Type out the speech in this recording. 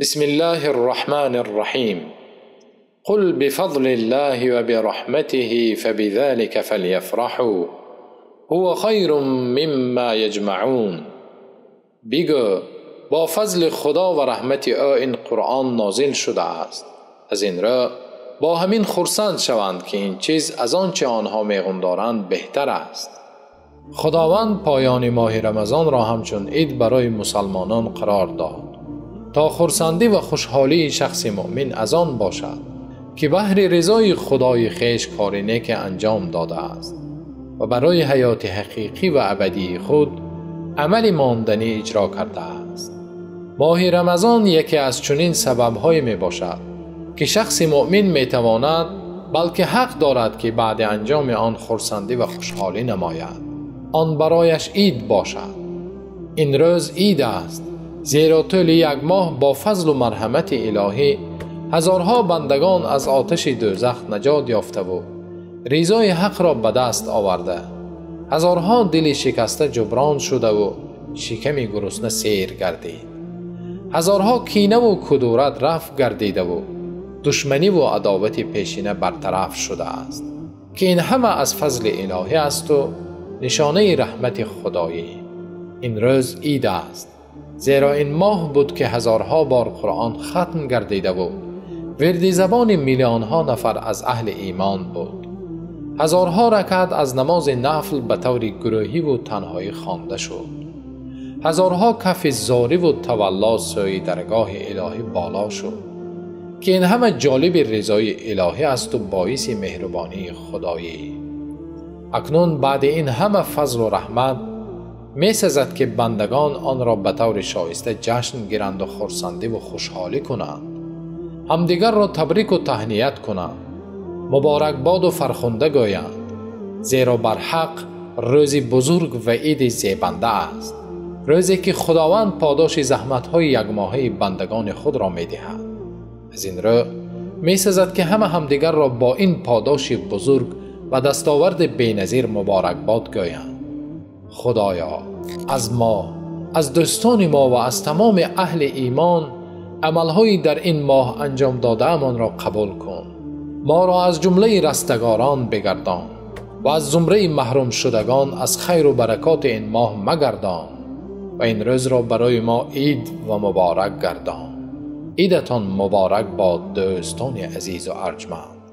بسم الله الرحمن الرحیم. قل بفضل الله وبرحمته فبذلك فلیفرحوا هو خیر مما یجمعون. بگو با فضل خدا و رحمت او این قرآن نازل شده است، از این رو با همین خرسند شوند که این چیز از آنچه آنها می‌پندارند بهتر است. خداوند پایان ماه رمضان را همچون عید برای مسلمانان قرار داد تا خرسندی و خوشحالی شخص مؤمن از آن باشد که بهر رضای خدای خویش کار نیک انجام داده است و برای حیات حقیقی و ابدی خود عمل ماندنی اجرا کرده است. ماه رمضان یکی از چنین سبب‌های می باشد که شخص مؤمن می تواند، بلکه حق دارد که بعد انجام آن خرسندی و خوشحالی نماید. آن برایش عید باشد. این روز عید است، زیرا طول یک ماه با فضل و مرحمت الهی هزارها بندگان از آتش دوزخ نجات یافته و رضای حق را به دست آورده، هزارها دل شکسته جبران شده و شکم گرسنه سیر گردید، هزارها کینه و کدورت رفع گردیده و دشمنی و عداوت پیشینه برطرف شده است که این همه از فضل الهی است و نشانه رحمت خدایی. این روز عید است، زیرا این ماه بود که هزارها بار قرآن ختم گردیده و ورد زبان میلیون ها نفر از اهل ایمان بود. هزارها رکعت از نماز نفل به طور گروهی و تنهایی خوانده شد. هزارها کف زاری و تولا سوی درگاه الهی بالا شد که این همه جالب رضای الهی است و باعث مهربانی خدایی. اکنون بعد این همه فضل و رحمت می سزد که بندگان آن را به طور شایسته جشن گیرند و خرسندی و خوشحالی کنند، همدیگر را تبریک و تهنیت کنند، مبارک باد و فرخنده گویند، زیرا بر حق روزی بزرگ و عید زیبنده است، روزی که خداوند پاداش زحمت‌های یک ماهه بندگان خود را می‌دهد. از این رو می سزد که همه همدیگر را با این پاداش بزرگ و دستاورد بی‌نظیر مبارک باد گویند. خدایا از ما، از دوستان ما و از تمام اهل ایمان عمل‌های در این ماه انجام داده‌مان را قبول کن. ما را از جمله رستگاران بگردان و از زمره محروم شدگان از خیر و برکات این ماه مگردان و این روز را برای ما عید و مبارک گردان. عیدتان مبارک باد دوستان عزیز و ارجمند.